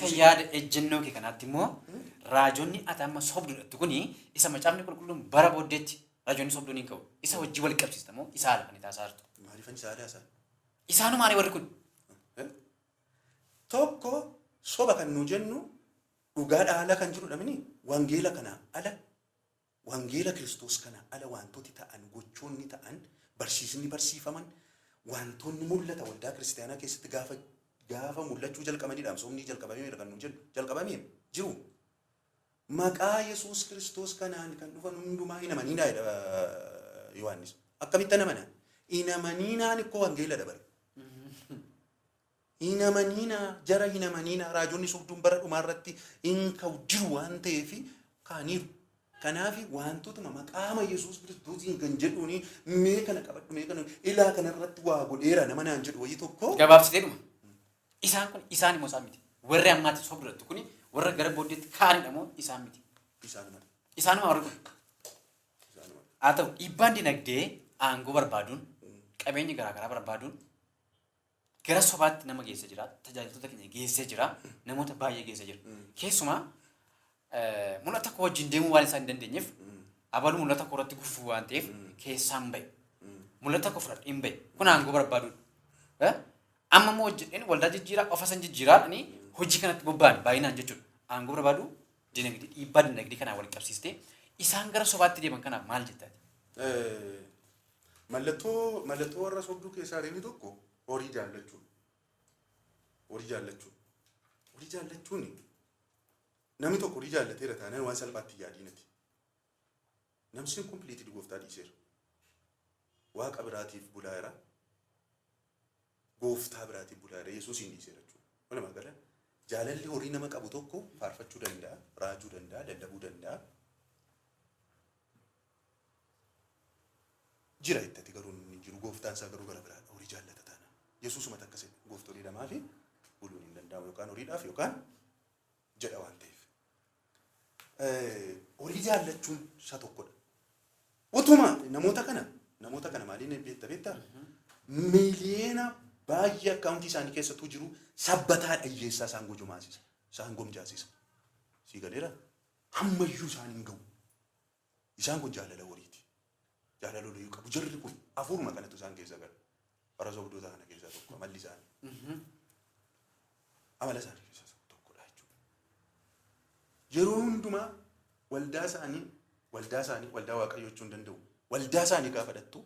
Akka yaada ejjennoo kee kanaatti immoo raajonni ati amma sobduudhattu kuni isa Macaafni Qulqulluun bara booddeetti raajonni sobduun hin ka'u. Isa wajjin wal qabsiista moo isa haala kan taasaa jirtu? Maaliifan isa aadaa isaan? Isaanumaani warri kun. Tokko soba kan nu jennu dhugaadhaa ala kan jirudha mini wangeela kanaa ala, wangeela Kiristoos kanaa ala wantooti ta'an, gochoonni ta'an, barsiisni barsiifaman, wantoonni mul'ata waldaa kiristaanaa keessatti gaafa mul'achuu jalqabanidha. Sobni jalqabameera kan nu jennu jalqabameera jiru. Maqaa Yesuus Kiristoos kanaan kan dhufan hundumaa hin amaniinaa jedha Yohaannis. Akkamitti amana? Hin amaniinaan ikkoo wangeela dabala. Hin amaniinaa, jara hin amaniinaa, raajonni sobduun bara dhumaarratti hin ka'u jiru waan ta'eef kaaniiru. Kanaaf wantootuma maqaama Yesuus Kiristoosiin kan jedhuuni mee kana qabadhu, mee kana ilaa kanarratti waa godheera nama naan jedhu wayii tokko. Gabaabsitee dhuma. Isaan kun isaan immoo isaan miti. Warri ammaatti sobduudhattu kuni warra gara booddeetti ka'anidha moo isaan miti? Isaanuma. Isaanuma warri kun. Isaanuma. Haa ta'u, dhiibbaan dinagdee aangoo barbaaduun, qabeenya garaagaraa barbaaduun gara sobaatti nama geessa jira. Tajaajiltoota keenya geessee jira. Namoota baay'ee geessee jira. Keessumaa mul'ata koo wajjin deemuu waan isaan hin dandeenyeef, abaluu mul'ata koo irratti gufuu waan ta'eef keessaan ba'e. Mul'ata koo fudhadhee hin ba'e. Kun aangoo barbaaduudha. Amma immoo hojjedheen waldaa jijjiiraa, qofa san jijjiiraa dhanii hojii kanatti bobba'an baay'inaan jechuudha. Aangoo barbaaduu, dinagdee, dhiibbaa dinagdee kanaan wal qabsiistee isaan gara sobaatti deeman kanaaf maal jettaati? Mallattoo warra sobduu keessaa inni tokko horii jaallachuudha. Horii jaallachuu. Horii jaallachuun, namni tokko horii jaallateera taanaan waan salphaatti yaadiinati. Namni sun completely gooftaa dhiiseera. Waaqa biraatiif bulaera. Gooftaa biraatiif bulaera. Yesuusiin dhiiseera jechuudha. Walumaa gala jaalalli horii nama qabu tokko faarfachuu danda'a, raajuu danda'a, lallabuu danda'a. Jira itti garuu inni jiru gooftaan isaa garuu gara biraadha. Horii jaallata taana. Yesuusumatti akkas jedhe, gooftolii lamaa fi buluun hin danda'amu, yookaan horiidhaaf yookaan jedha waan ta'eef. Horii jaallachuun isa tokkodha. Utuma namoota kana maaliin beekta? Miiliyoona baay'ee akkaawuntii isaanii keessattuu jiru, sabbataa dhiyyeessaa isaan gojomaasisa. Isaan gomjaasisa. Sii galeera? Hammayyuu isaan hin ga'u. Isaan kun jaalala horiiti. Jaalala horii qabu. Jarri kun afuruma kanatu isaan keessa gala. Warra sobdoota kana keessaa tokko amalli isaanii. Amala isaanii keessaa tokkodha jechuudha. Yeroo hundumaa waldaa isaanii, waldaa Waaqayyoo jechuu hin danda'u. Waldaa isaanii gaafa dhattu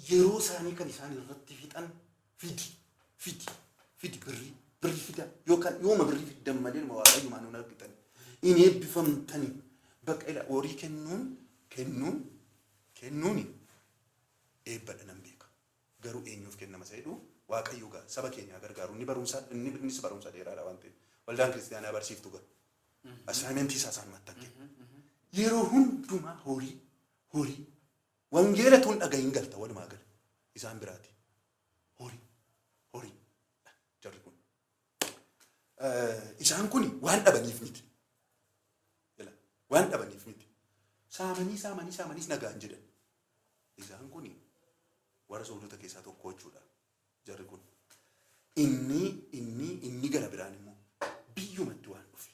yeroo isaanii kan isaan irratti fixan fidi, fidi, fidi, birrii, birrii fida, yookaan yooma birrii fiddan malee nama Waaqayyumaan hin argitan. Hin eebbifamtanii. Bakka ila horii kennuun eebbadha nan beeka. Garuu eenyuuf kennama isa jedhu Waaqayyo gaa saba keenyaa gargaaru. Inni barumsa, inni innis barumsa dheeraadha waan ta'eef. Waldaan kiristaanaa barsiiftu gaa. Assignmentii isaa isaan maxxan kenna. Yeroo hundumaa horii, horii, wangeela tun dhagahin galta walumaa gala. Isaan biraati. Horii, horii jarri kun. Isaan kun waan dhabaniif miti. Waan dhabaniif miti. Saamanii saamanii saamaniis nagaan jedhan. Isaan kun warra sobdoota keessaa tokko jechuudha. Jarri kun. Inni gara biraan immoo biyyumatti waan dhufe,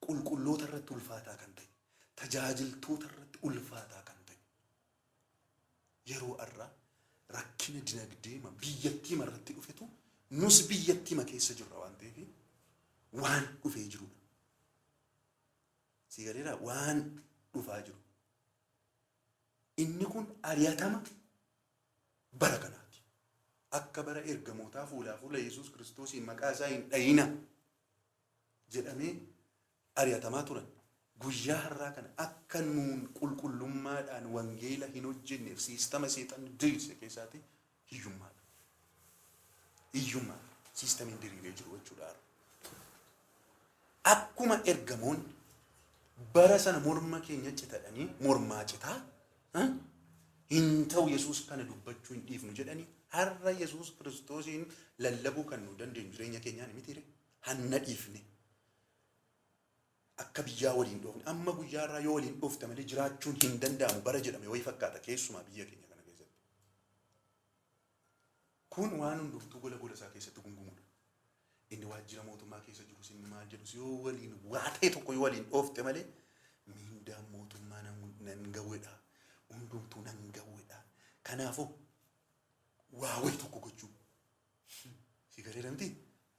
qulqulloota irratti ulfaataa kan ta'e, tajaajiltoota irratti ulfaataa kan ta'e, yeroo har'aa rakkina dinagdee biyyattii irratti dhufetu nus biyyattii keessa jirra waan ta'eef waan dhufee jirudha. Si galeera? Waan dhufaa jiru. Inni kun ari'atama bara kanaati. Akka bara ergamootaa fuulaa fuula Yesuus Kiristoosiin maqaa isaa hin dhayina jedhamee ari'atamaa turan. Guyyaa har'aa kana akka nuun qulqullummaadhaan wangeela hin hojjenneef siistama seexanni diriirse keessaati hiyyummaadha. Hiyyummaadha. Siistamiin diriiree jiru jechuudha. Akkuma ergamoonni bara sana morma keenya citadhanii, mormaa citaa hin ta'u, Yesuus kana dubbachuu hin dhiifnu jedhanii, har'a Yesuus Kiristoosiin lallabuu kan nu dandeenyu jireenya keenyaan mitiire, hanna dhiifne. Akka biyyaa waliin dhoofne, amma guyyaa irraa yoo waliin dhoofte malee jiraachuun hin danda'amu bara jedhame wayii fakkaata, keessumaa biyya keenya kana keessatti. Kun waan hundumtuu gola gola isaa keessatti gungumudha. Inni waajjira mootummaa keessa jirus inni maal jedhus yoo waliin waa ta'e tokko yoo waliin dhoofte malee miindaan mootummaa nan gawwedha. Hundumtuu nan gawwedha. Kanaafuu waa wayi tokko gochuu. Si galeera miti?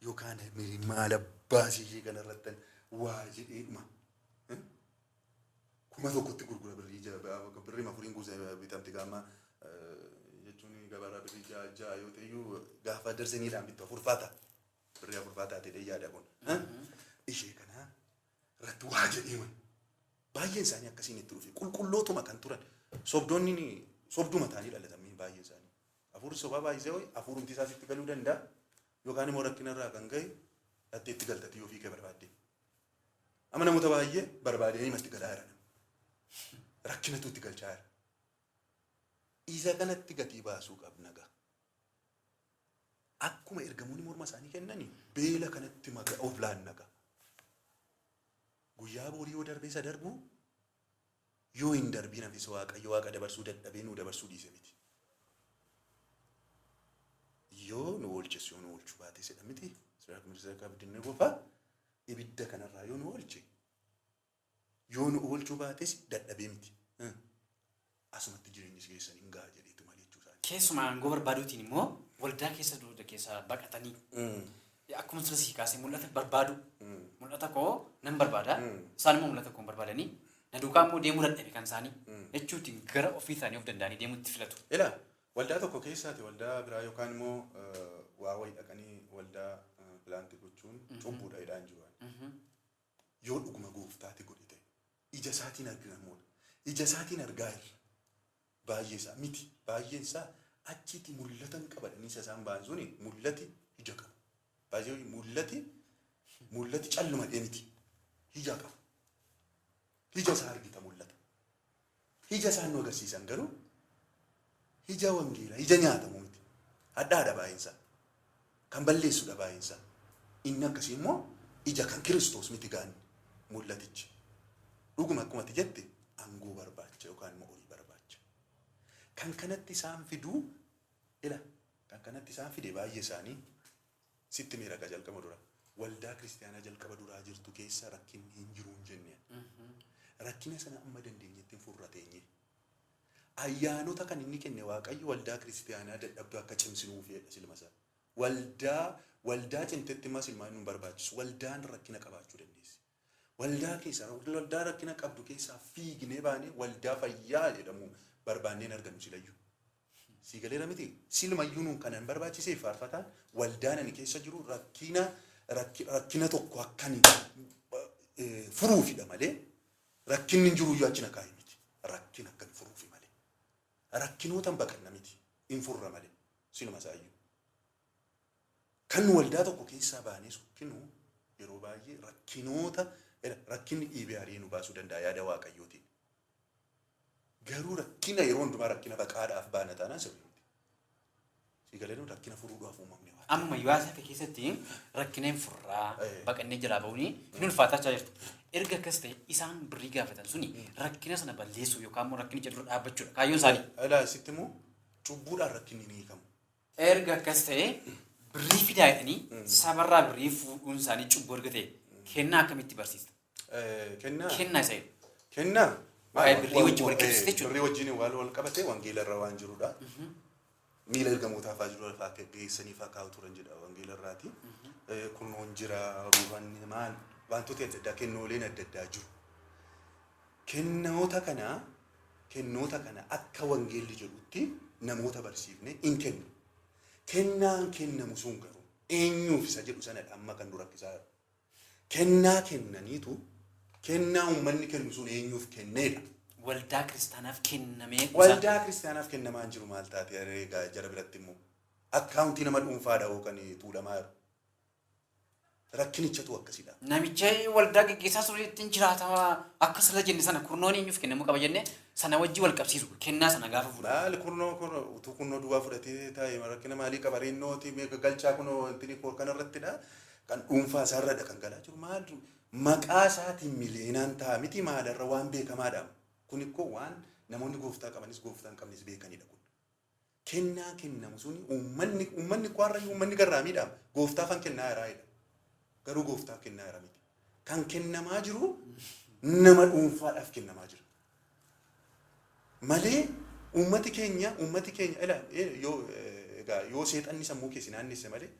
Yookaan maal abbaa ishee kanarratti waa jedheedhuma. 1000tti gurgura birrii 6, birrii 4 guusa bitamti gaama jechuun gabaarraa birrii 6 6 yoo ta'e iyyuu gaafa darsaniidhaan bittu afurfaa ta'a. Birrii afurfaa taatee yaada kun. Ishee kana irratti waa jedhee baay'een isaanii akkasiin itti dhufe. Qulqullootuma kan turan sobdoonni sobduma ta'anii dhalatan baay'een isaanii. Hafuurri sobaa baay'isee ho'i hafuurumti isaas itti galuu danda'a. Yookaan immoo rakkina irraa kan ka'e dhattee itti galtati yoo fiigee barbaadde. Amma namoota baay'ee barbaadanii matti galaa jiran. Rakkinatu itti galchaa jira. Isa kanatti gatii baasuu qabna gaa. Akkuma ergamoonni morma isaanii kennanii beela kanatti of laanna gaa. Guyyaa borii yoo darbee isa darbu yoo hin darbiin hafis Waaqayyo Waaqa dabarsuu dadhabee nu dabarsuu dhiise miti. Yoo nu oolches yoo nu oolchuu baate sedha miti. Siraak mirsa abdinni qofa ibidda kanarraa yoo nu oolche yoo nu oolchuu baates dadhabee miti. Asumatti jireenyi keessan hin ga'a jedheetu malee jechuu isaati. Keessumaa aangoo barbaaduutiin immoo waldaa keessa duuda keessaa baqatanii akkuma sila sii kaasee mul'ata barbaadu. Mul'ata koo nan barbaada. Isaan immoo mul'ata koo hin barbaadanii. Na duukaa immoo deemuu dadhabe kan isaanii jechuutiin gara ofii isaanii of danda'anii deemuutti filatu. Ilaa, waldaa tokko keessaati waldaa biraa yookaan immoo waa wayii dhaqanii waldaa plant gochuun cubbuudha jedhaan jiru. Yoo dhuguma gooftaati godhe ta'e ija isaatiin arginamuudha. Ija isaatiin argaa jirra. Baay'ee isaa miti. Baay'een isaa achitti mul'atan qabadhanii isa isaan ba'an suni mul'ati ija qabu. Baay'ee mul'ati calluma miti. Ija qabu. Ija isaa argita mul'ata. Ija isaan nu agarsiisan garuu ija wangeelaa, ija nyaatamu miti. Hadhaadha baay'een isaa. Kan balleessudha baay'een isaa. Inni akkasii immoo ija kan Kiristoos miti gaanni mul'atichi. Dhuguma akkuma ati jette aangoo barbaacha yookaan immoo horii barbaacha. Kan kanatti isaan fiduu ila kan kanatti isaan fide baay'ee isaanii sitti miidhaga jalqaba dura. Waldaa kiristaanaa jalqaba duraa jirtu keessa rakkinni hin jiru hin jenne. Rakkina sana amma dandeenyetti furra teenye. Ayyaanota kan inni kenne Waaqayyo waldaa kiristaanaa dadhabduu akka cimsinuuf jedha silma isaa. Waldaa cimtetti immoo silmaa nu barbaachisu. Waldaan rakkina qabaachuu dandeessi. Waldaa keessa waldaa rakkina qabdu keessaa fiignee baanee waldaa fayyaa jedhamu barbaanneen argannu silayyuu. Sii galeera miti? Silmayyuu nuun kanan barbaachiseef faarfataan waldaan ani keessa jiru rakkina tokko akkani furuufidha malee rakkinni hin jiru iyyuu achi na kaa'e miti. Rakkina akkan furuufi malee. Rakkinoota hin baqanna miti. Hin furra malee. Siluma isaayyuu. Kan waldaa tokko keessaa baanee sokkinu yeroo baay'ee rakkinoota rakkinni dhiibee ari'ee nu baasuu danda'a yaada Waaqayyootiin. Garuu rakkina yeroo hundumaa rakkina baqaadhaaf baana taanaan sirrii miti. Si galee rakkina furuudhaaf uumamne waan. Amma yoo hafe keessatti rakkina hin furraa baqannee jalaa ba'uun hin ulfaataa jirti. Erga akkas ta'e isaan birrii gaafatan suni rakkina sana balleessuu yookaan immoo rakkinicha dura dhaabbachuudha kaayyoon isaanii. Ilaa, sitti immoo cubbuudhaan rakkinni ni hiikamu. Erga akkas ta'e birrii fidaa jedhanii sabarraa birrii fuudhuun isaanii cubbuu erga ta'e kennaa akkamitti barsiista? Kennaa. Kennaa isa jedhu. Kennaa. Waa'ee birrii wajjin wal qabsiiste jechuudha. Birrii wajjin wal qabatee wangeela irra waan jirudha. Miila ergamootaa fa'aa jiru fa'aa geessanii fa'aa kaa'u turan jedha wangeela irraati. Kunnoon jira, ruufanni maal wantoota adda addaa kennooleen adda addaa jiru. Kennoota kana akka wangeelli jedhutti namoota barsiifne hin kennu. Kennaan kennamu sun garuu eenyuuf isa jedhu sanadha amma kan nu rakkisaa jiru. Kennaa kennaniitu kennaa uummanni kennu sun eenyuuf kenneedha. Waldaa kiristaanaaf kennamee. Waldaa kiristaanaaf kennamaa hin jiru maal taate egaa jara biratti immoo akkaawuntii nama dhuunfaadha hoo kan tuulamaa jiru. Rakkinichatu akkasidha. Namicha waldaa gaggeessaa ture ittiin jiraatama akka sila jenne sana kurnoon eenyuuf kennamuu qaba jenne sana wajji wal qabsiisu kennaa sana gaafa fuudhan. Maali kurnoo kun utuu kurnoo duwwaa fudhatee taa'e rakkina maalii qaba reennooti meeqa galchaa kunoo wanti koo kanarrattidha. Kan dhuunfaa isaarradha kan galaa jiru maal maqaa isaatiin miliyoonaan ta'a miti maalarra waan beekamaadha. Kun ikkoo waan namoonni gooftaa qabanis gooftaa hin qabnes beekanidha kun. Kennaa kennamu suni uummanni kwaarra uummanni garraamiidha. Gooftaafan kennaa jiraa jedha. Garuu gooftaa kennaa jira miti. Kan kennamaa jiru nama dhuunfaadhaaf kennamaa jira. Malee uummati keenya ila yoo egaa yoo seexanni sammuu keessi naannesse malee,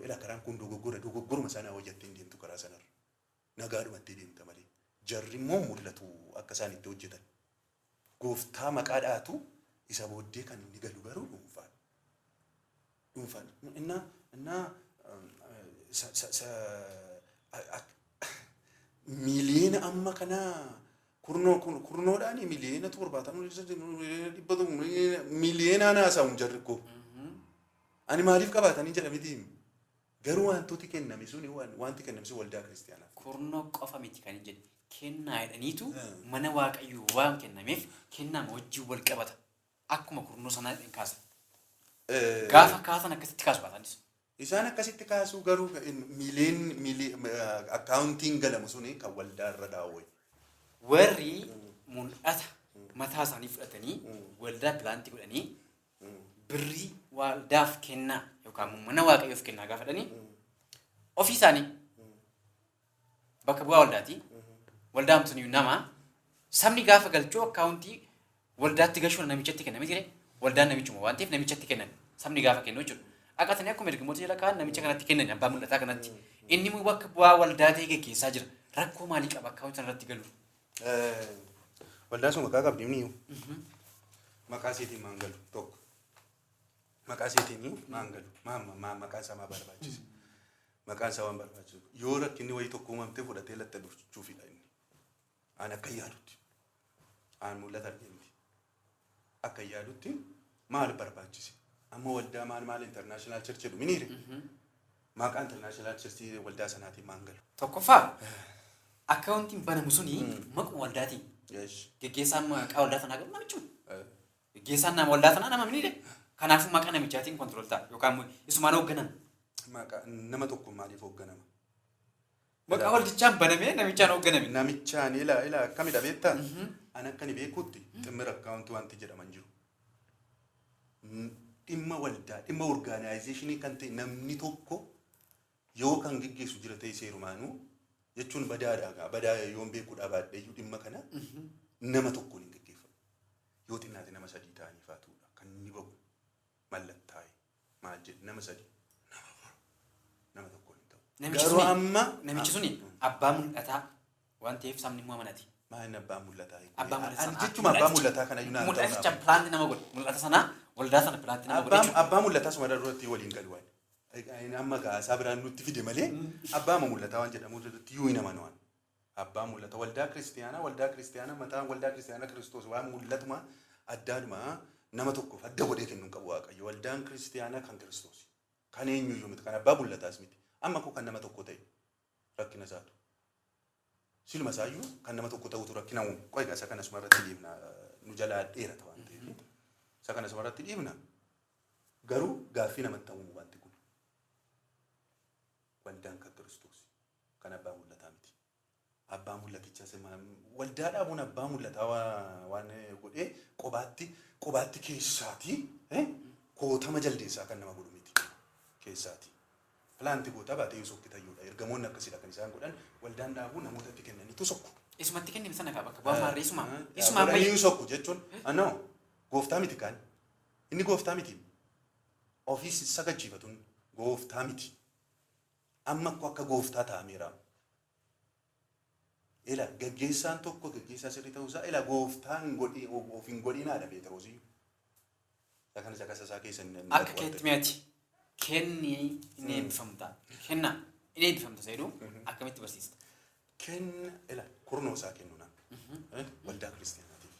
ila karaan kun dogoggora, dogoggoruma sanaa hojjettee hin deemtu. Karaa sanarra nagaadhumatti deemta malee, jarri immoo mul'atu akka isaan itti hojjetan. Gooftaa maqaa dhaatu, isa booddee kan inni galu garuu dhuunfaadha. Dhuunfaadha. Innaa miiliyoona amma kana kurnoo kurnoodhaan 70,000,000, 100,000, miiliyoonaan haasa'u jarri koo. Ani maaliif qabaatanii jedha miti. Garuu wantooti kenname suni, wanti kenname sun waldaa kiristaanaaf. Kurnoo qofa miti kan hin jedhe. Kennaa jedhaniitu mana Waaqayyoo waan kennameef kennaa wajjin wal qabata. Akkuma kurnoo sanaa hin kaasan. Gaafa kaasan akkasitti kaasu baatanis. Isaan akkasitti kaasuu, garuu miiliyoon akkaawuntiin galamu suni kan waldaa irra daawwe. Warri mul'ata mataa isaanii fudhatanii waldaa plant godhanii birrii waldaaf kennaa yookaan immoo mana Waaqayyoof kennaa gaafa jedhanii, ofii isaanii bakka bu'aa waldaati. Waldaan sun nama sabni gaafa galchuu akkaawuntii waldaatti gashuun namichatti kenname jire. Waldaan namichuma waan ta'eef namichatti kennan, sabni gaafa kennu jechuudha. Dhaqatanii akkuma ergamoota jala kaa'an namicha kanatti kennan, abbaa mul'ataa kanatti. Inni immoo bakka bu'aa waldaa ta'ee geggeessaa jira. Rakkoo maalii qaba akkaawuntii sanarratti galu? Waldaan sun maqaa qabdi ni maqaa isiitiin maan galu tokko. Maqaa isiitiin maan galu, maa maqaan isaa maa barbaachise? Maqaan isaa waan barbaachisu yoo rakkinni wayii tokko uumamte fudhatee latta dhufuufidha inni. Aan akka yaadutti. Aan mul'ata argee miti. Akka yaadutti maal barbaachise? Amma waldaa maal maal international church jedhu miniire. Maqaa international church waldaa sanaatiin maan galu? Tokkoffaa, akkaawuntiin banamu suni maquma waldaatiin. Geggeessaan maqaa waldaa sanaa garuu namichuma. Geggeessaan nama waldaa sanaa nama miniire. Kanaafuu maqaa namichaatiin control ta'a yookaan isumaan hoogganama. Maqaa nama tokko maaliif hoogganama? Maqaa waldichaan banamee namichaan hoogganame. Namichaan ila ila akkamidha beektaa? Ani akka ani beekutti ximmir akkaawuntii wanti jedhaman jiru. Dhimma waldaa, dhimma organization kan ta'e, namni tokko yoo kan geggeessu jira ta'e seerumaanuu jechuun badaadha gaa, badaa yoon beekuudha baadheeyyuu, dhimma kana nama tokkoon hin geggeeffamu. Yoo xinnaate nama sadii ta'anii faatuudha kan inni bahu, mallattaa'e maal jedhe, nama sadii, nama afur, nama tokkoon hin ta'u. Namichi Garuu suni amma namichi suni abbaa mul'ataa waan ta'eef sabni immoo amanati. Maal inni abbaa mul'ataa? Abbaa mul'ataa. Ani jechuun abbaa mul'ataa kana iyyuu naan ta'u. Mul'aticha plant nama godhe. Mul'ata sanaa, waldaa sana plant nama godhe Abbaa jechuudha. Abbaa mul'ataa suma duratti waliin galu waan. Inni amma gaasaa biraan nutti fide malee abbaa mul'ataa waan jedhamu irratti iyyuu hin amanu waan. Abbaa mul'ata waldaa kiristiyaanaa mataan waldaa kiristiyaanaa Kiristoos, waan mul'atuma addaadhuma nama tokkoof adda godhee kennuu hin qabu Waaqayyo. Waldaan kiristiyaanaa kan Kiristoos. Kan eenyuyyuu miti, kan abbaa mul'ataas miti. Amma koo kan nama tokko ta'e rakkina isaatu. Siluma isaayyuu kan nama tokko ta'utu rakkina uumu. Qoy egaa isa kana suma irratti dhiibna, nu jalaa dheerata waan ta'eef. Isa kana suma irratti dhiibna. Garuu gaaffii namatti uumu wanti kun. Waldaan kan Kiristoos, kan abbaa mul'ataa miti. Abbaa mul'atichas waldaa dhaabuun abbaa mul'ataa waan godhee qobaatti qobaatti keessaatii kootama jaldeessaa kan nama godhu miti keessaati. Plant goota baatee sokkitayyuudha. Ergamoonni akkasidha kan isaan godhan, waldaan dhaabuu namootatti kennaniitu sokku. Isumatti kennime sana kaa bakka bu'aa maarree isuma. Isuma amma Godhanii sokku jechuun anoo gooftaa miti kaan. Inni gooftaa miti. Ofiis sagachiifatuun gooftaa miti. Amma akkoo akka gooftaa ta'ameera. Ila gaggeessaan tokko gaggeessaa sirrii ta'uusaa ila gooftaan godhi of hin godhinaadha Phexrosii. Isa kana caqasa isaa keessa hin Akka keetti mi'aati. Kenni inni eebbifamta. Kenna inni eebbifamta isa jedhu akkamitti barsiista? Kenna, ila kurnoo isaa kennu nama. Waldaa kiristaanaatiif.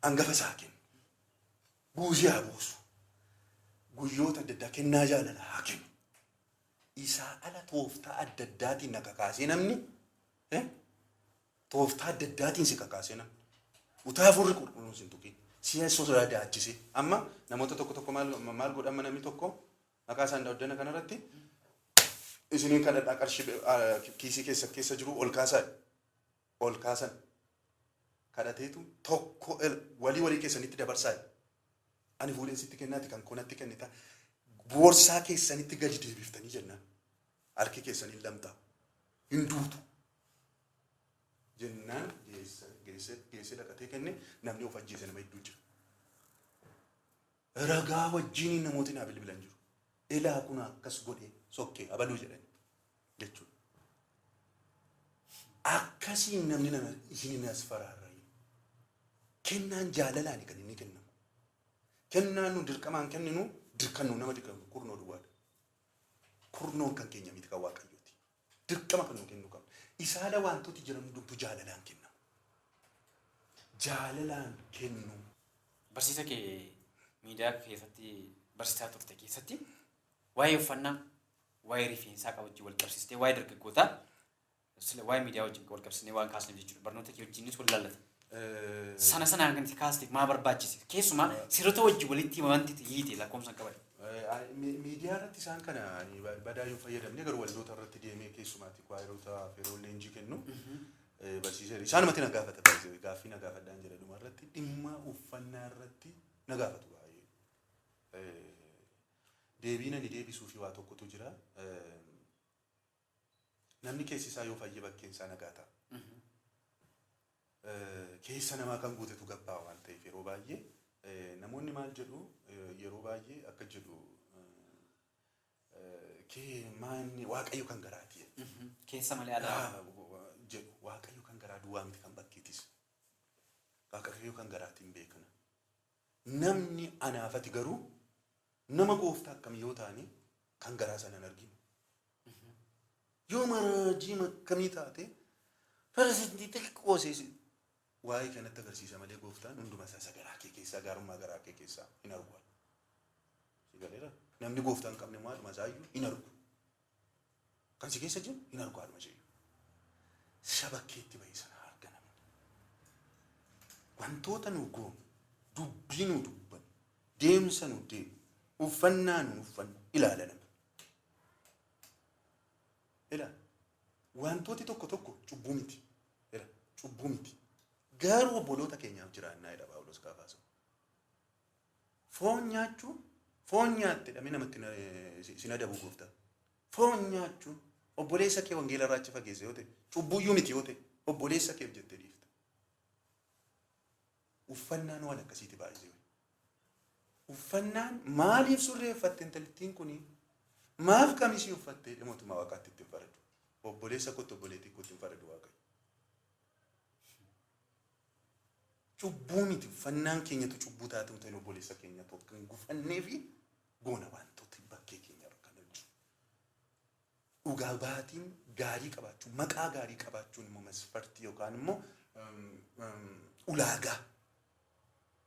Hangafa isaa kennu. Buusii haa buusu. Guyyoota adda addaa kennaa jaalala haa kennu. Isaa ala tooftaa adda addaatiin na kakaasee namni, tooftaa adda addaatiin si kakaasee namni. Utaa hafuurri qulqulluun sin tuqin. Si'a sodaachise. Amma namoota tokko tokko maal maal godhama, namni tokko maqaa isaan daawwaddana kanarratti isiniin kadhadhaa, qarshii kiisii keessa keessa jiru ol kaasaa, ol kaasan, kadhateetu tokko walii walii keessanitti dabarsaa, ani fuudheen sitti kennaati kan konatti kennita. Boorsaa keessanitti gadi deebiftanii jennaan harki keessan hin lamxaa, hin duutu jennaan geesse geesse dhaqatee kenne. Namni of ajjeese nama hedduu jira. Ragaa wajjiniin namooti naa bilbilan jiru. Elaa kun akkas godhe sokkee abaluu jedhan jechuudha. Akkasiin namni nama isin as faraarrayi. Kennaan jaalalaani kan inni kennamu. Kennaan nu dirqamaan kenninu dirqannu nama dirqamu kurnoo duwwaadha. Kurnoon kan keenya miti, kan Waaqayyooti. Dirqama kan nu kennu qabna. Isaala wantooti jiran hundumtuu jaalalaan kennamu. Jaalalaan kennu. Barsiisa kee miidiyaa keessatti barsiisaa turte keessatti waa'ee uffannaa, waa'ee rifeensaa qaba wajjin wal qabsiistee, waa'ee dargaggootaa, sila waa'ee miidiyaa wajjin wal qabsiisnee waan kaasneef jechuudha. Barnoota kee wajjinis wal laallata. Sana sanaan kan itti kaasteef maa barbaachise? Keessumaa seerota wajjin walitti wanti hiite lakkoofsaan qaban. Miidiyaa irratti isaan kana ani badaa yoo fayyadamne, garuu waldoota irratti deemee keessumaatti kwaayiroota yeroo leenjii kennu barsiiseera. Isaanumatti na gaafata baay'ee, gaaffii na gaafadhaan jedha, dhuma irratti dhimma uffannaa irratti na gaafatu baay'ee. Deebiin ani deebisuu fi waa tokkotu jira. Namni keessi isaa yoo fayye bakkeen isaa nagaa ta'a. Keessa namaa kan guutetu gabbaa waan ta'eef yeroo baay'ee namoonni maal jedhu, yeroo baay'ee akka jedhu, kee maanni Waaqayyo kan garaati jedhu. Keessa malee alaa. Jedhu. Waaqayyo kan garaa duwwaa miti, kan bakkeetis. Waaqayyo kan garaatiin beekna. Namni anaafati garuu nama gooftaa akkamii yoo ta'ani kan garaa sana hin arginu. Yoo maraajii akkamii taate parsantii xiqqoo seesi waa'ee kanatti agarsiisa malee gooftaan hunduma isaa isa garaa kee keessaa, gaarummaa garaa kee keessaa hin argu. Si galeera? Namni gooftaa hin qabne maaluma isaayyuu hin argu. Kan si keessa jiru hin argu haadhuma isheeyyuu. Shabakkeetti bahee sana arga namni. Wantoota nu goonu, dubbii nu dubbannu, deemsa nu deemu, uffannaa nu uffannu ilaala namni. Ilaala. Wantooti tokko tokko cubbuu miti. Ila cubbuu miti. Garuu obboloota keenyaaf jiraannaa jedha Paawulos gaafa haasa'u. Foon nyaachuun, foon nyaatte jedhamee namatti sin adabu gooftaa. Foon nyaachuun obboleessa kee wangeela irraa achi fageesse yoo ta'e, cubbuyyuu miti yoo ta'e, obboleessa keef jettee dhiifta. Uffannaan waan akkasiiti baay'ee. Uffannaan maaliif surree uffatte intalittiin kuni? Maaf qamisii uffatte? Mootummaa Waaqaatti ittiin faradu. Obboleessa kootti, obboleettii kootti hin faradu Waaqayyo. Cubbuu miti, uffannaan keenyatu cubbuu taate ta'in obboleessa keenyatu akka hin gufannee fi goona wantoota bakkee keenya irra kan jiru. Dhugaa baatiin gaarii qabaachuun, maqaa gaarii qabaachuun immoo masfartii yookaan immoo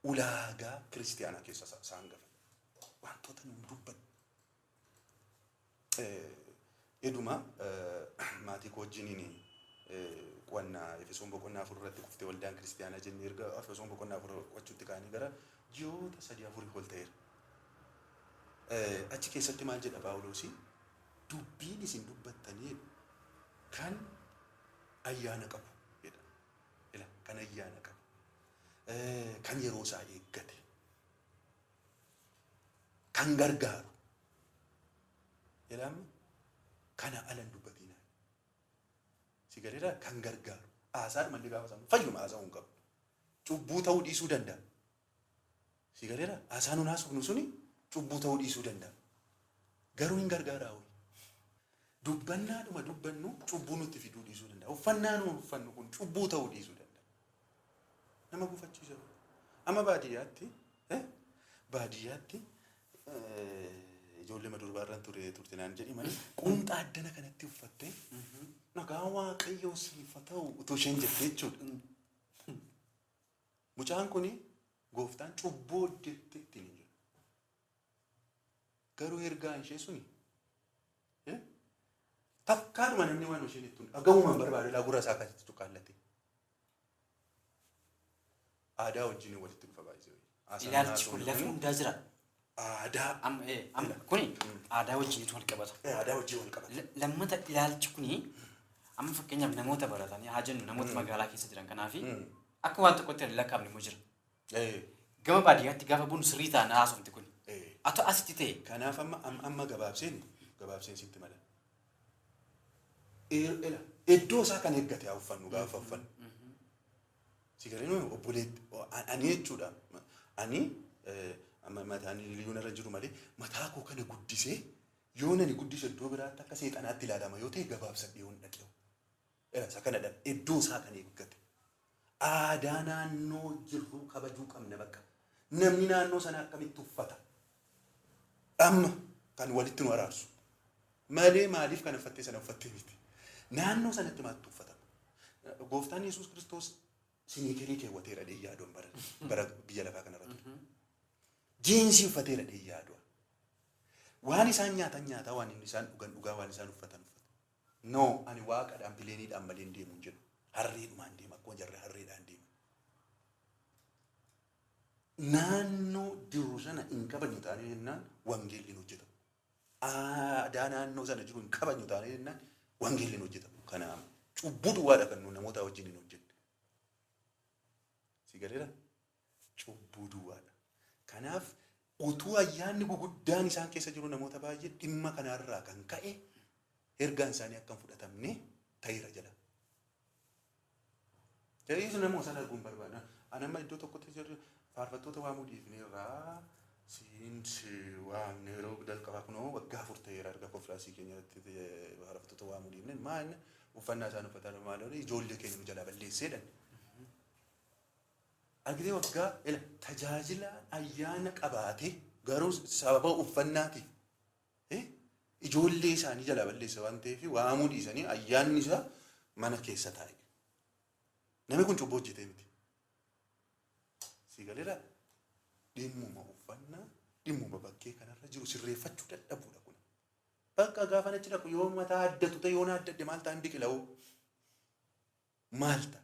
ulaagaa kiristiyaanaa keessa isaan gafa. Wantoota nuun dubbannu. Eduma maatii koo wajjiniin qo'annaa Efesoon boqonnaa 4 irratti kuftee waldaan kiristiyaanaa jennee erga Efesoon boqonnaa 4 qo'achuutti kaanii gara ji'oota 3 4 ol ta'eera. Achi keessatti maal jedha Paawuloosii? Dubbiin isin dubbattanii kan ayyaana qabu jedha. Ila kan ayyaana qabu. Kan yeroo isaa eeggate. Kan gargaaru. Jedhama kana ala hin dubbatinaa. Si galeera? Kan gargaaru. Haasaan malli gaafa sana fayyuma haasa'uu hin qabu. Cubbuu ta'uu dhiisuu danda'a. Si galeera? Haasaan nun haasofnu suni cubbuu ta'uu dhiisuu danda'a. Garuu hin gargaaraa ho'i. Dubbannaadhuma dubbannu cubbuu nutti fiduu dhiisuu danda'a. Uffannaa nu uffannu kun cubbuu ta'uu dhiisuu danda'a. Nama gufachiisa. Amma baadiyyaatti ijoollee madurbaarraan ture turte naan jedhi malee quunxaa addana kanatti uffattee nagaa Waaqayyoo siif haa ta'u utuu isheen jettee jechuudha. Mucaan kuni gooftaan cubbuu hojjette ittiin hin jedhu. Garuu ergaan ishee suni takkaadhuma namni waan isheen ittiin dhaga'umaan barbaade laa gurra isaa akkasitti cuqqaallate. Aadaa wajjin walitti dhufa baay'ee. Ilaalchi kun lafa hundaa jira. Aadaa. Amma kuni aadaa wajjinitu wal qabata. Aadaa wajjin wal qabata. Lammata ilaalchi kuni amma fakkeenyaaf namoota baratanii haa jennu, namoota magaalaa keessa jiran kanaafi akka waan tokkotti hin lakkaa'amne immoo jira. Gama baadiyyaatti gaafa bunu sirrii ta'an haasofti kun. Atoo asitti ta'e. Kanaaf amma gabaabseen sitti mala. Ela iddoo isaa kan eeggate haa uffannu gaafa uffannu. Si galee nuyi obboleetti ani jechuudha. Ani amma mataan liyyuun irra jiru malee mataa koo kana guddisee yoo nani guddise iddoo biraatti akka seexanaatti ilaalama yoo ta'e gabaabsadhee yoon dhaqe. Ela isa kanadha iddoo isaa kan eeggate. Aadaa naannoo jirru kabajuu qabna bakka. Namni naannoo sana akkamitti uffata? Amma kan walitti nu araarsu. Malee maaliif kana uffattee sana uffattee miti. Naannoo sanatti maaltu uffatama? Gooftaan Yesuus Kiristoos sneakerii keewwateera dhee yaaduun bara biyya lafaa kanarra ture. Jeansii uffateera dhee yaadua. Waan isaan nyaatan nyaataa, waan inni isaan dhugan dhugaa, waan isaan uffatan uffata. No, ani waaqadhaan planeiidhaan malee hin deemu hin jedhu. Harreedhumaan deema akkuma jarri harreedhaan deema. Naannoo jiru sana hin kabajnu taanee jennaan wangeelli hin hojjetamu. Aadaa naannoo sana jiru hin kabajnu taanee jennaan wangeelli hin hojjetamu. Kanaaf cubbuu duwwaadha kan nu namoota wajjin hin hojjenne. Si galeera? Cubbuu duwwaadha. Kanaaf utuu ayyaanni guguddaan isaan keessa jiru namoota baay'ee dhimma kanarraa kan ka'e ergaan isaanii akka hin fudhatamne ta'eera jala. Ta'ees namoota sana arguun barbaada. Ani amma iddoo tokkotti jirru faarfattoota waamuu dhiifneerraa siin si waamne yeroo jalqabaa kunoo waggaa 4 ta'eera erga konfiraansii keenya irratti faarfattoota waamuu dhiifne maal uffannaa isaan uffatan maal ijoollee keenya nu jalaa balleesseedhan. Argitee waggaa ila tajaajila ayyaana qabaate garuu sababa uffannaatiif ijoollee isaanii jalaa balleessa waan ta'eef waamuu dhiisanii ayyaanni isaa mana keessa taa'e. Namni kun cubbuu hojjetee miti. Si galeera dhimmuma uffannaa dhimmuma bakkee kanarra jiru sirreeffachuu dadhabuudha kun. Bakka gaafa achi dhaqu yoo mataa addatu ta'e yoo na addadde maal ta'an biqila'uu? Maal ta'a?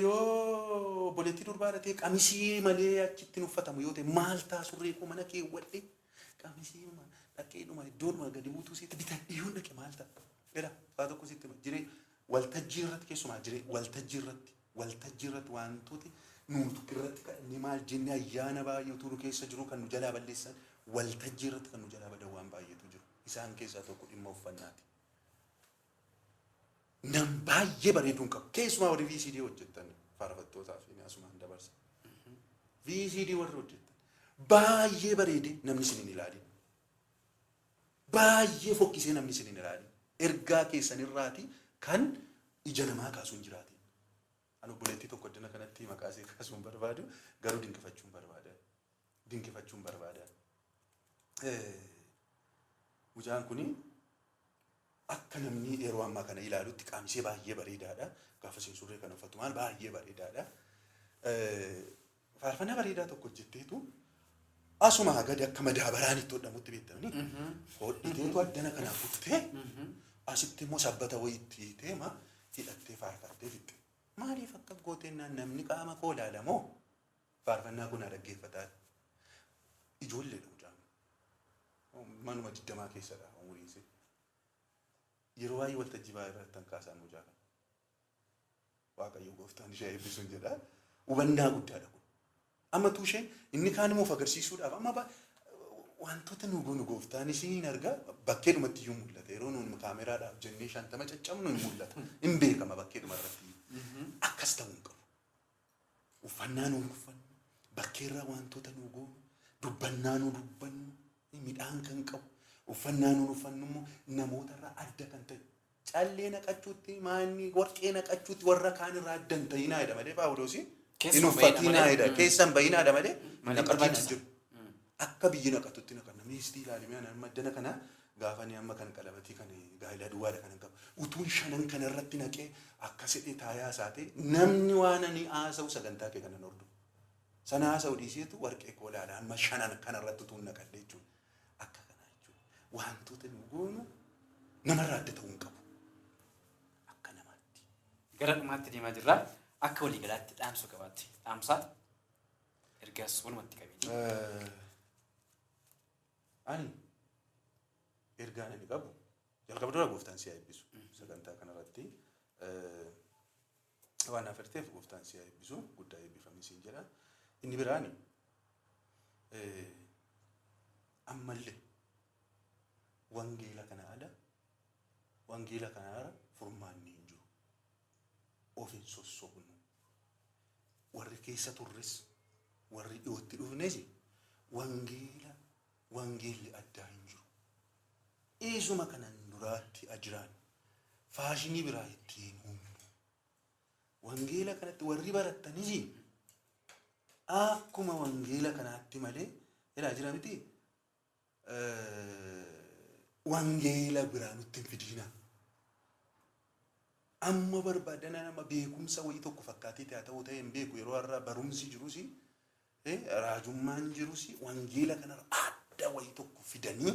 Yoo obboleettii durbaa ta'e qamisii malee achitti hin uffatamu yoo ta'e maal ta'a surree koo mana keewwadhe qamisii dhaqeedhuma iddoodhuma gadi buutuu seetti bitadhee yoo dhaqe maal ta'a? Jedha waa tokko sitti hima jiree waltajjii irratti keessumaa jiree waltajjii irratti wantooti nuti irratti kadhannee maal jennee ayyaana baay'eetu nu keessa jiru kan nu jalaa balleessan waltajjii irratti kan nu jalaa badan waan baay'eetu jiru. Isaan keessaa tokko dhimma uffannaati. Nam baay'ee bareeduun qabu. Keessumaa warri VCD hojjettan faarfattootaa fi asumaan dabarsa. VCD warri hojjettan baay'ee bareedee namni isin hin ilaalin. Baay'ee fokkisee namni isin hin ilaalin. Ergaa keessanirraati kan ija namaa kaasuun jiraatin. Ani obboleettii tokko iddoo kanatti maqaa ishee kaasuun barbaadu garuu dinqifachuun barbaada. Dinqifachuun barbaada. Mucaan kuni akka namni yeroo ammaa kana ilaalutti qaamni ishee baay'ee bareedaadha. Gaafa isheen surree kana uffattu maal baay'ee bareedaadha. Faarfannaa bareedaa tokko hojjetteetu asuma gadi akka madaabaraan itti hodhamutti beektamni. Hodhiteetu addana kanaa kuttee asitti immoo sabbata wayiitti hiitee ma hidhattee faarfattee fixxe. Maaliif akka gooteennaan namni qaama koo ilaalamoo faarfannaa kun dhaggeeffataa. Ijoolleedha mucaan. Manuma 20 keessadha umuriin ishee. Yeroo baay'ee waltajjii baay'ee irratti kan kaasan mucaa kana. Waaqayyo gooftaan ishee eebbisuun jedha. Hubannaa guddaadha kun. Amma tuusheen inni kaan immoo of agarsiisuudhaaf amma wantoota nu goonu gooftaan isiin argaa bakkeedhumatti iyyuu mul'ata. Yeroo nuun kaameraadhaaf jennee 50 caccabnu hin mul'ata. Hin beekama bakkeedhuma irratti. Akkas ta'uu hin qabu. Uffannaa nuun uffannu, bakkeerraa wantoota nu goonu, dubbannaa nu dubbannu, midhaan kan qabu, uffannaa nuun uffannu immoo namootarraa adda kan ta'e. Callee naqachuutti, maanni warqee naqachuutti warra kaan irraa adda hin ta'inaa jedha malee Paawuloos hin Keessuma uffatinaa malee. jedha. Keessan bayinaadha malee Malee naqatiin hin barbaachisa. jiru. Akka biyyi naqatutti naqanna. Meestii ilaalimee ani amma addana kana gaafa ani amma kan qalabatii kan gaa'ilaa duwwaadha kan hin qabu. Utuun shanan kana irratti naqee akka sedhee taayaa isaa ta'e namni waan ani haasa'u sagantaa kee kanan hordofu. Sana haasa'u dhiiseetu warqee koo ilaala amma shanan kana irratti utuun naqadhe jechuudha. Akka kanaa jechuudha. Wantoota nu goonu namarraa adda ta'uu hin qabu. Akka namaatti. Gara dhumaatti deemaa jirra. Akka waliigalaatti dhaamsa qabaatti. Dhaamsa ergaas walumatti qabeeti. Ani ergaan ani qabu jalqaba dura gooftaan si haa eebbisu sagantaa kanarratti waan afarteef gooftaan si haa eebbisu guddaa eebbifamii siin jedha. Inni biraani Ammallee wangeela kana ala, wangeela kana ala furmaanni hin jiru. Of hin sossobnu. Warri keessa turres, warri dhiyootti dhufnes, wangeela, wangeelli addaa hin jiru. Isuma kanan duraatti ajiraan faashinii biraa ittiin uumnu. Wangeela kanatti warri barattanis akkuma wangeela kanaatti malee jedhaa jira miti, wangeela biraa nutti hin fidiina. Amma barbaadana nama beekumsa wayii tokko fakkaatee haa ta'u ta'e hin beeku, yeroo har'aa barumsi jirus, raajummaan jirus, wangeela kanarra adda wayii tokko fidanii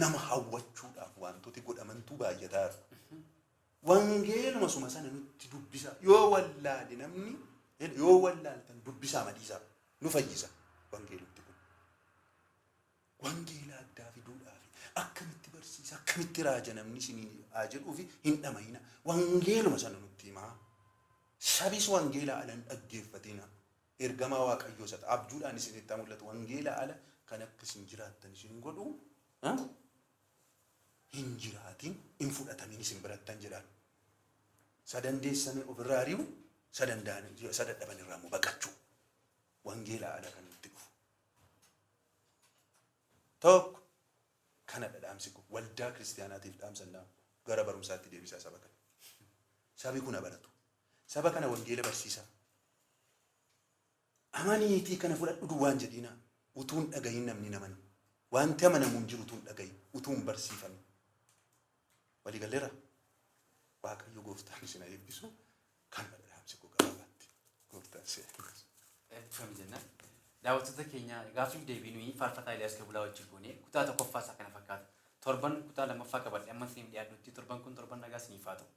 nama hawwachuudhaaf wantooti godhamantu baay'ataa jira. Wangeeluma suma sana nutti dubbisa. Yoo wallaale namni, yoo wallaaltan dubbisaa madiisaa, nu fayyisa wangeelumti kun. Wangeela addaa fiduudhaaf akkamitti barsiisa, akkamitti raaja namni isinii haa jedhuufi hin dhama'ina. Wangeeluma sana nutti himaa. Sabis wangeela ala hin dhaggeeffatina. Ergamaa Waaqayyoo isa abjuudhaan isinitti mul'atu. Wangeela ala kan akka isin jiraattan isin godhu hin jiraatin, hin fudhatamin isin birattan jedhaan. Sadandeessanii ofirraa ari'u, sadadhaban irraa immoo baqachuu. Wangeela ala kan nutti dhufu. Tokko kanadha dhaamsi kun waldaa kiristaanaatiif dhaamsan gara barumsaatti deebisaa saba kana. Sabi kun baratu. Saba kana wangeela barsiisaa. Amaniitii kana fudhadhu duwwaan jedhiina, utuun dhagahin namni naman. Wanti amanamu hin jiru utuun dhagahin, utuun barsiifame. Waliigalleera? Waaqayyo gooftaan isin haa eebbisu. Kanuma dhaamsi koo gabaabaatti. Gooftaan si haa eebbisu. Eebbifami jenna. Daawwattoota keenya, gaaffiif deebii nuyi faarfataa Eliyaas Gabulaa wajjin goone kutaa tokkoffaa isaa kana fakkaata. Torban kutaa lammaffaa qabadhe amma isiniif dhiyaadhutti, torban kun torban nagaa isiniif haa ta'u.